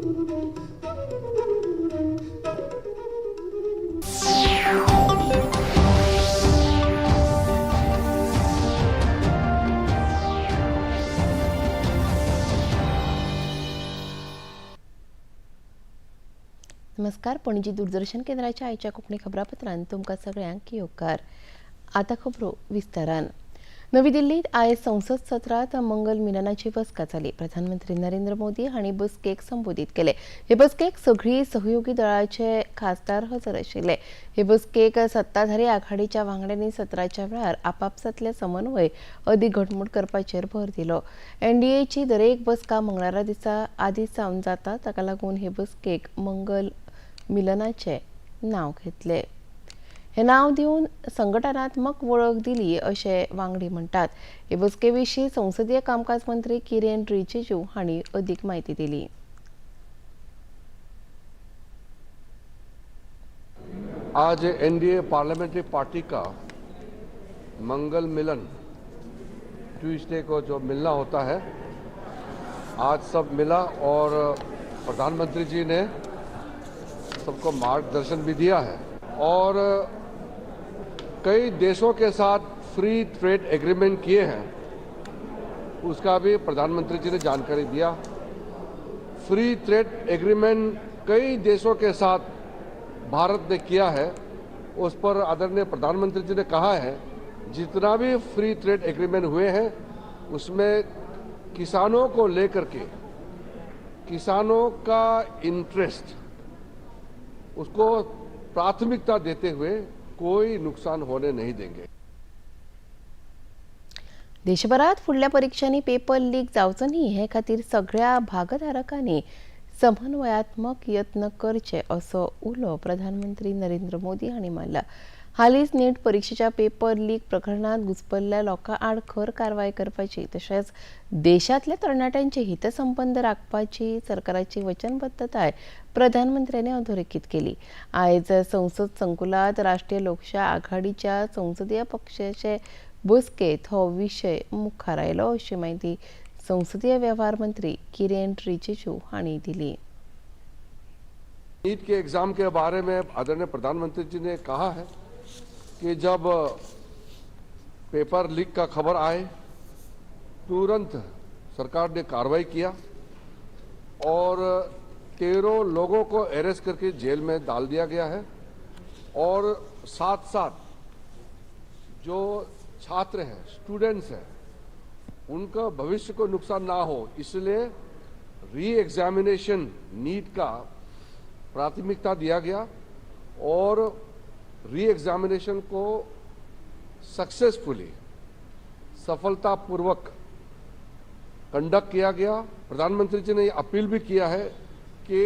नमस्कार, पणजी दूरदर्शन केंद्राच्या आयच्या कोंकणी खबरापत्रांत तुमकां सगळ्यांक येवकार. आतां खबरो विस्तारान. नवी दिल्लीत आयज संसद सत्रांत मंगल मिलनाची बसका जाली. प्रधानमंत्री नरेंद्र मोदी हांणी बसकेक संबोधीत केले. हे बसकेक सगळी सहयोगी दळाचे खासदार हजर आशिल्ले. हे बसकेक सत्ताधारी आघाडीच्या वांगड्यांनी सत्राच्या वेळार आपापसांतले समन्वय अदीक घटमूट करपाचेर भर दिलो. एनडीएची दरेक बसका मंगळारा दिसा आदीं सावन जाता, ताका लागून हे बसकेक मंगल मिलनाचें नांव घेतलें. हे नांव दिवन संघटनात्मक वळख दिली अशें वांगडी म्हणटात. हे बसके विशीं संसदीय कामकाज मंत्री किरेन रिजिजू हांणी अदीक म्हायती दिली. आज एनडीए पार्लियामेंट्री पार्टी का मंगल मिलन, ट्यूसडे को जो मिलना होता है, आज सब मिला और प्रधानमंत्री जी ने सबको मार्गदर्शन भी दिया है और कई देशों के साथ फ्री ट्रेड एग्रीमेंट किए हैं, उसका भी प्रधानमंत्री जी ने जानकारी दिया। फ्री ट्रेड एग्रीमेंट कई देशों के साथ भारत ने किया है, उस पर आदरणीय प्रधानमंत्री जी ने कहा है जितना भी फ्री ट्रेड एग्रीमेंट हुए हैं उसमें किसानों को लेकर के किसानों का इंटरेस्ट उसको प्राथमिकता देते हुए कोई नुकसान होने नहीं देंगे। देशभरात फुडल्या परीक्षांनी पेपर लीक जावचो न्ही हे खातीर सगळ्या भागधारकांनी समन्वयात्मक यत्न करचे असो उलो प्रधानमंत्री नरेंद्र मोदी हांणी मारला. हालींच नीट परीक्षेच्या पेपर लीक प्रकरणांत घुसपल्ल्या लोकां आड खर कारवाय करपाची तशेंच देशांतल्या तरणाट्यांचे हितसंबंद राखपाची सरकाराची वचनबद्धताय प्रधानमंत्र्यांनी अधोरेखीत केली. आयज संसद संकुलांत राष्ट्रीय लोकशाय आघाडीच्या संसदीय पक्षाचे बसकेंत हो विशय मुखार आयलो अशी म्हायती संसदीय वेव्हार मंत्री किरेन रिजिजू हांणी दिली. नीट के एग्जाम के बारे में आदरणीय प्रधानमंत्री जी ने कहा है कि जब पेपर लीक का खबर आए तुरंत सरकार ने कार्रवाई किया और 13 लोगों को अरेस्ट करके जेल में डाल दिया गया है और साथ साथ जो छात्र हैं, स्टूडेंट्स हैं, उनका भविष्य को नुकसान ना हो इसलिए री एग्जामिनेशन नीट का प्राथमिकता दिया गया और री एग्जामिनेशन को सक्सेसफुली सफलतापूर्वक कंडक्ट किया गया। प्रधानमंत्री जी ने अपील भी किया है कि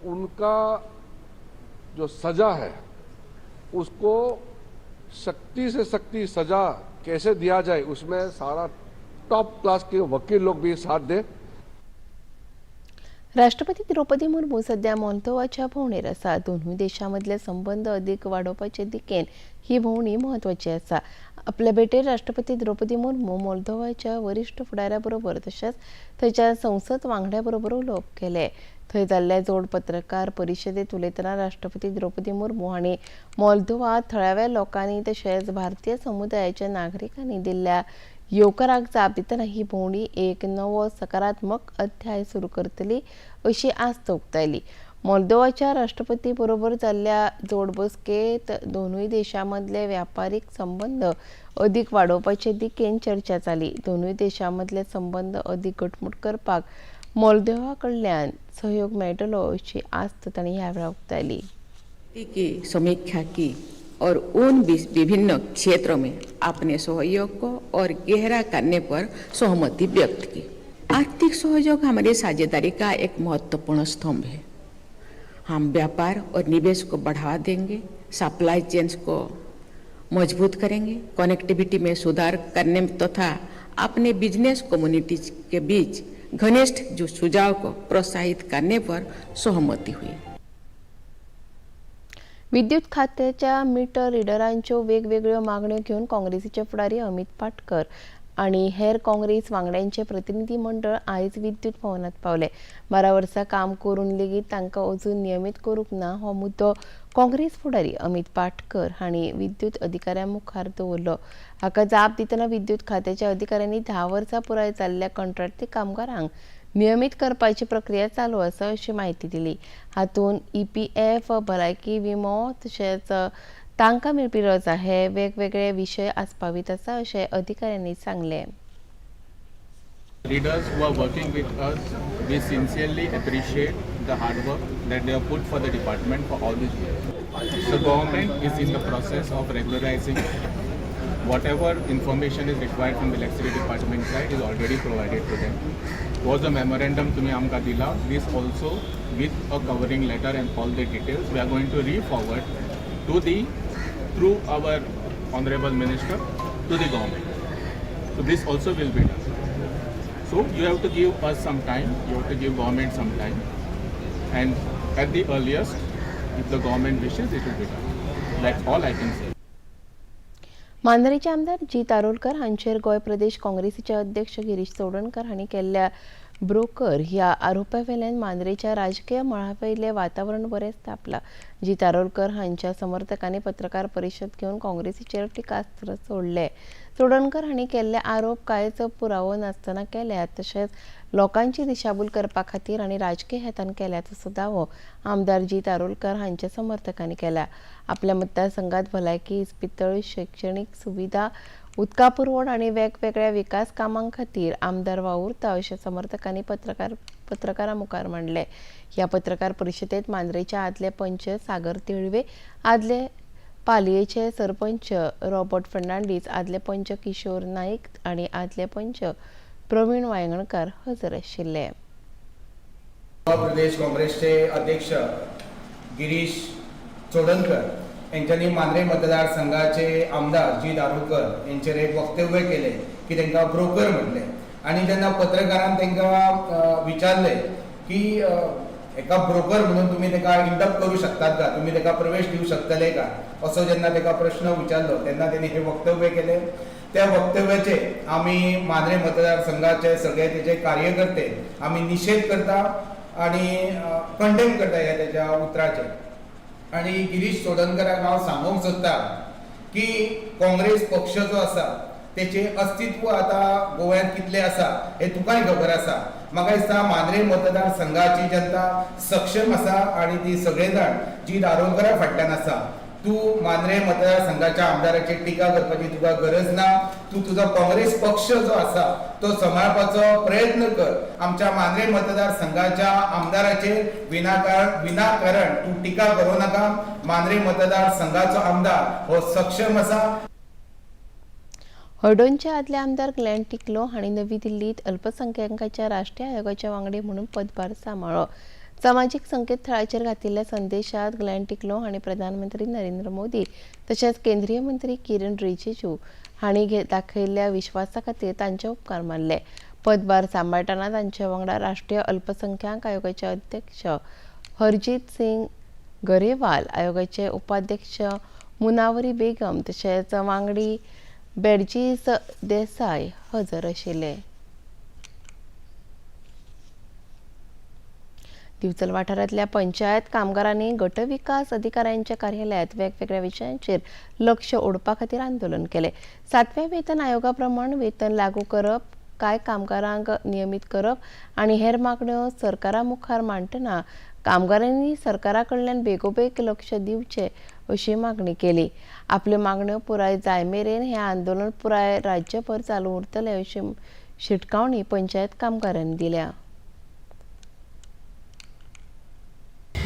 उनका जो सजा है उसको सख्ती से सख्ती सजा कैसे दिया जाए उसमें सारा टॉप क्लास के वकील लोग भी साथ दें। राष्ट्रपती द्रौपदी मुर्मू सध्या मोल्दोवाच्या भोंवडेर आसा. दोनूय देशां मदले संबंद अदीक वाडोवपाचे दिकेन ही भोंवडी म्हत्वाची आसा. आपल्या भेटेर राष्ट्रपती द्रौपदी मुर्मू मोल्दोवाच्या वरिश्ठ फुडाऱ्या बरोबर तशेंच थंयच्या संसद वांगड्या बरोबर उलोवप केलें. थंय जाल्ल्या जोड पत्रकार परिशदेंत उलयतना राष्ट्रपती द्रौपदी मुर्मू हांणी मोल्दोवा थळाव्या लोकांनी तशेंच भारतीय समुदायाच्या नागरिकांनी दिल्ल्या येवकाराक जाप दितना ही भोंवडी एक नवो सकारात्मक अध्याय सुरू करतली अशी आस्त उक्तायली. मोल्दोवाच्या राष्ट्रपती बरोबर जाल्ल्या जोड बसकेंत दोनूय देशां मदले व्यापारीक संबंद अदीक वाडोवपाचे दिकेन चर्चा जाली. दोनूय देशां मदले संबंद अदीक घटमूट करपाक मोल्दोवा कडल्यान सहयोग मेळटलो अशी आस्त तांणी ह्या वेळार उक्तायली. की समीक्षा की और उन विभिन्न क्षेत्रों में अपने सहयोग को और गहरा करने पर सहमति व्यक्त की। आर्थिक सहयोग हमारी साझेदारी का एक महत्वपूर्ण स्तंभ है। हम व्यापार और निवेश को बढ़ावा देंगे, सप्लाई चेन्स को मजबूत करेंगे, कनेक्टिविटी में सुधार करने तथा अपने बिजनेस कम्युनिटीज के बीच घनिष्ठ जो सुझाव को प्रोत्साहित करने पर सहमति हुई। विद्युत खात्याच्या मीटर रिडरांच्यो वेगवेगळ्यो मागण्यो घेवन काँग्रेसीचे फुडारी अमित पाटकर आनी हेर काँग्रेस वांगड्यांचे प्रतिनिधी मंडळ आयज विद्युत भवनात पावले. 12 वर्सां काम करून लेगीत तांकां अजून नियमीत करूंक ना हो मुद्दो काँग्रेस फुडारी अमित पाटकर हांणी विद्युत अधिकाऱ्यां मुखार दवरलो. हाका जाप दितना विद्युत खात्याच्या अधिकाऱ्यांनी 10 वर्सां पुराय जाल्ल्या कंत्राटी कामगारांक नियमीत करपाची प्रक्रिया चालू आसा अशी म्हायती दिली. हातूंत ईपीएफ, भलायकी विमो तशेंच तांकां मेळपी रजा हे वेगवेगळे विशय आस्पावीत आसा अशें अधिकाऱ्यांनी सांगलें. Leaders who are working with us, we sincerely appreciate the hard work that they have put for the department for all these years. The government is in the process of regularizing. Whatever information is required from the electricity department side is already provided to them. Was a memorandum तुमी आमकां दिला, this also with a covering letter and all the details we are going to re-forward to the through our honorable minister to the government. So this also will be done. So you have to give us some time, you have to give government some time, and at the earliest, if the government wishes, it will be done. That's all I can say. मांद्रेचे आमदार जीत आरोलकर हांचेर गोंय प्रदेश काँग्रेसीचे अध्यक्ष गिरीश चोडणकर हांणी केल्ल्या broker ह्या आरोपावेल्यान मांद्रेच्या राजकीय मळावयलें वातावरण बरेंच तापलां. जीत आरोलकर हांच्या समर्थकांनी पत्रकार परिशद घेवन काँग्रेसीचेर टिकास्त्र सोडलें. चोडणकर हांणी केल्ले आरोप कांयच पुरावो नासतना केल्यात तशेंच लोकांची दिशाभूल करपा खातीर आनी राजकीय हेतान केल्यात असो दावो आमदार जीत आरोलकर हांच्या समर्थकांनी केला. आपल्या मतदारसंघात भलायकी, इस्पितळ, शिक्षणीक सुविधा, उदका पुरवण आनी वेगवेगळ्या विकास कामां खातीर आमदार वावुरता अशें समर्थकांनी पत्रकारां मुखार मांडलें. ह्या पत्रकार परिशदेंत मांद्रेचे आदले पंच सागर तिळवे, आदले पालयेचे सरपंच रॉबर्ट फर्नांडीस, आदले पंच किशोर नाईक आनी आदले पंच प्रवीण वायंगणकार हजर आशिल्ले. गोवा प्रदेश काँग्रेसचे अध्यक्ष गिरीश चोडणकर यांच्यानी मांद्रे मतदारसंघाचे आमदार जीत आरोलकर यांचेर एक वक्तव्य केलें की तांकां ब्रोकर म्हटलें आनी जेन्ना पत्रकारान तांकां विचारलें की एका ब्रोकर म्हणून तुमी ताका इंडक्ट करूं शकतात का, तुमी ताका प्रवेश दिवं शकतले का, असो जेन्ना ताका प्रश्न विचारलो तेन्ना तेणी हें वक्तव्य केलें. त्या वक्तव्याचे आमी मांद्रे मतदारसंघाचे सगळे तेजे कार्यकर्ते आमी निशेध करता आनी कंडेम करता ह्या तेज्या उतराचे. आनी गिरीश चोडणकराक हांव सांगूंक सोदता की काँग्रेस पक्ष जो आसा तेचें अस्तित्व आतां गोव्यांत कितलें आसा हें तुकाय खबर आसा. म्हाका दिसता मांद्रे मतदारसंघाची जनता सक्षम आसा आनी ती सगळे जाण जीत आरोलकरा फाटल्यान आसा. तूं मांद्रे मतदारसंघाच्या आमदाराचेर टिका करपाची तुका गरज ना. तूं तुजो काँग्रेस पक्ष जो आसा तो सांबाळपाचो प्रयत्न कर. आमच्या मांद्रे मतदारसंघाच्या आमदाराचेर विनाकारण तूं टिका करूं नाका. मांद्रे मतदारसंघाचो आमदार हो सक्षम आसा. हळदोणचे आदले आमदार ग्लॅन टिकलो हांणी नवी दिल्लीत अल्पसंख्याकांच्या राष्ट्रीय आयोगाचे वांगडी म्हणून पदभार सांबाळ्ळो. समाजीक संकेतथळाचेर घातिल्ल्या संदेशात ग्लॅन टिकलो हांणी प्रधानमंत्री नरेंद्र मोदी तशेंच केंद्रीय मंत्री किरण रिजिजू हांणी दाखयल्ल्या विश्वासा खातीर तांचे उपकार मानले. पदभार सांबाळटना तांचे वांगडा राष्ट्रीय अल्पसंख्याक आयोगाचे अध्यक्ष हरजीत सिंग गरेवाल, आयोगाचे उपाध्यक्ष मुनावरी बेगम तशेंच वांगडी बेडजीस देसाय हजर आशिल्ले. दिवचल वाठारांतल्या पंचायत कामगारांनी गटविकास अधिकाऱ्यांच्या कार्यालयात वेगवेगळ्या विशयांचेर लक्ष ओडपा खातीर आंदोलन केलें. 7व्या वेतन आयोगा प्रमाण वेतन लागू करप, कांय कामगारांक नियमीत करप आनी हेर मागण्यो सरकारा मुखार मांडटना कामगारांनी सरकारा कडल्यान बेगोबेग लक्ष दिवचें अशी मागणी केली. आपल्यो मागण्यो पुराय जाय मेरेन हें आंदोलन पुराय राज्यभर चालू उरतलें अशी शिटकावणी पंचायत कामगारांनी दिल्या.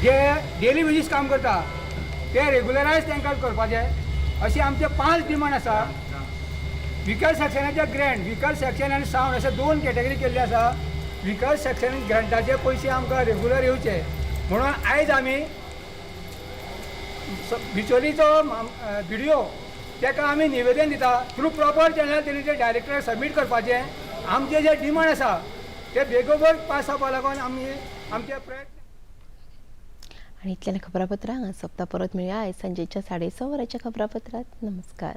जे डेली वेजीस काम करता ते रेगुलरायज तांकां करपाचे अशे आमचे 5 डिमांड आसा. व्हिकल सेक्शनाचे ग्रँट, व्हिकल सेक्शन आनी सावंड अशे 2 कॅटेगरी केल्ले आसा. व्हिकल सेक्शन ग्रँटाचे पयशे आमकां रेगुलर येवचे म्हणून आयज आमी बिचोलीचो बिडिओ ताका आमी निवेदन दिता थ्रू प्रॉपर चॅनल तेणी ते डायरेक्टराक सबमीट करपाचें. आमचे जे डिमांड आसा ते बेगोबेग पास जावपा लागून आमी आमचे प्रयत्न. आणि इतल्यान खबरापत्रां सोंपता. परत मेळया आयज सांजेच्या 6:30 वरांच्या खबरापत्रांत. नमस्कार.